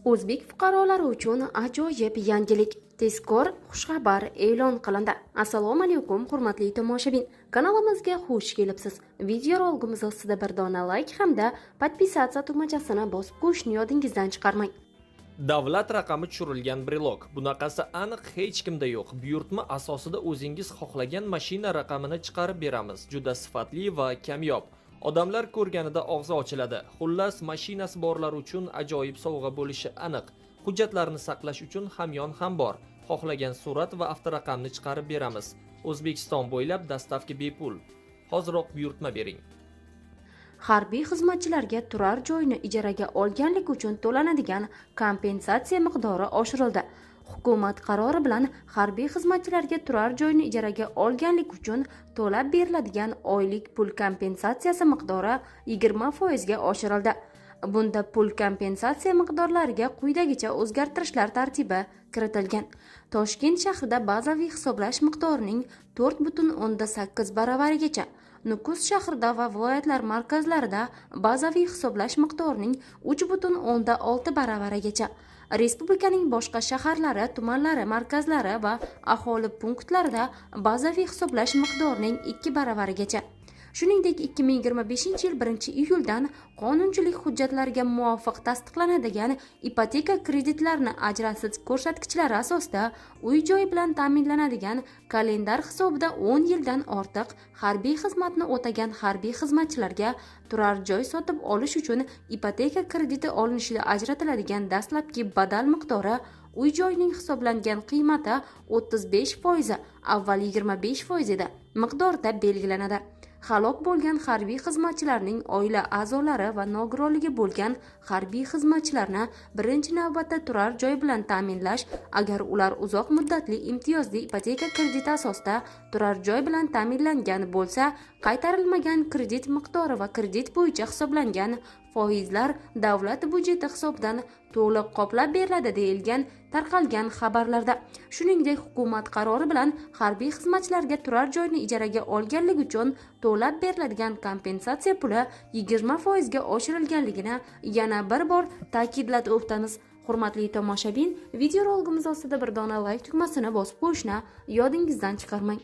O'zbek fuqarolari uchun ajoyib yangilik, tezkor xushxabar e'lon qilindi. Assalomu alaykum, hurmatli tomoshabin. Kanalimizga xush kelibsiz. Videorolikimiz ostida bir dona layk hamda подписаться tugmachasini bosib qo'yishni yodingizdan chiqarmang. Davlat raqami tushirilgan brelok. Bunaqasi aniq hech kimda yo'q. Buyurtma asosida o'zingiz xohlagan mashina raqamini chiqarib beramiz. Juda sifatli va kamyob. Odamlar ko'rganida og'zi ochiladi. Xullas, mashinasi borlar uchun ajoyib sovg'a bo'lishi aniq. Hujjatlarni saqlash uchun hamyon ham bor. Xohlagan surat va avtoraqamni chiqarib beramiz. O'zbekiston bo'ylab доставка bepul. Hoziroq buyurtma bering. Harbiy xizmatchilarga turar joyni ijaraga olganlik uchun to'lanadigan kompensatsiya miqdori oshirildi. Hukumat qarori bilan harbiy xizmatchilarga turar joyni ijaraga olganlik uchun to'lab beriladigan oylik pul kompensatsiyasi miqdori 20% ga oshirildi. Bunda pul kompensatsiya miqdorlariga quyidagicha o'zgartirishlar tartibi kiritilgan. Toshkent shahrida bazaviy hisoblash miqdorining 4,8 baravarigacha, Nukus shahrida va viloyatlar markazlarida bazaviy hisoblash miqdorining 3,6 baravarigacha, respublikaning boshqa shaharlari, tumanlari markazlari va aholi punktlarida bazaviy hisoblash miqdorining 2 baravarigacha. Shuningdek, 2025 yil 1 iyuldan qonunchilik hujjatlariga muvofiq tasdiqlanadigan ipoteka kreditlarini ajratish ko'rsatkichlari asosida uy joy bilan ta'minlanadigan kalendar hisobida 10 yildan ortiq harbiy xizmatni o'tagan harbiy xizmatchilarga turar joy sotib olish uchun ipoteka krediti olinishida ajratiladigan dastlabki badal miqdori uy joyning hisoblangan qiymati 35%, avval 25% edi, miqdorida belgilanadi. Halok bo'lgan harbiy xizmatchilarning oila a'zolari va nogironligi bo'lgan harbiy xizmatchilarni birinchi navbatda turar joy bilan ta'minlash, agar ular uzoq muddatli imtiyozli ipoteka krediti asosida turar joy bilan ta'minlangan bo'lsa, qaytarilmagan kredit miqdori va kredit bo'yicha hisoblangan foizlar davlat byudjeti hisobidan to'liq qoplab beriladi, deyilgan tarqalgan xabarlarda. Shuningdek, hukumat qarori bilan harbiy xizmatchilarga turar joyni ijaraga olganligi uchun to'lab beriladigan kompensatsiya puli 20% ga oshirilganligini yana bir bor ta'kidlab o'tamiz. Hurmatli tomoshabin, videorolikimiz ostida bir dona layk tugmasini bosib qo'yishni yodingizdan chiqarmang.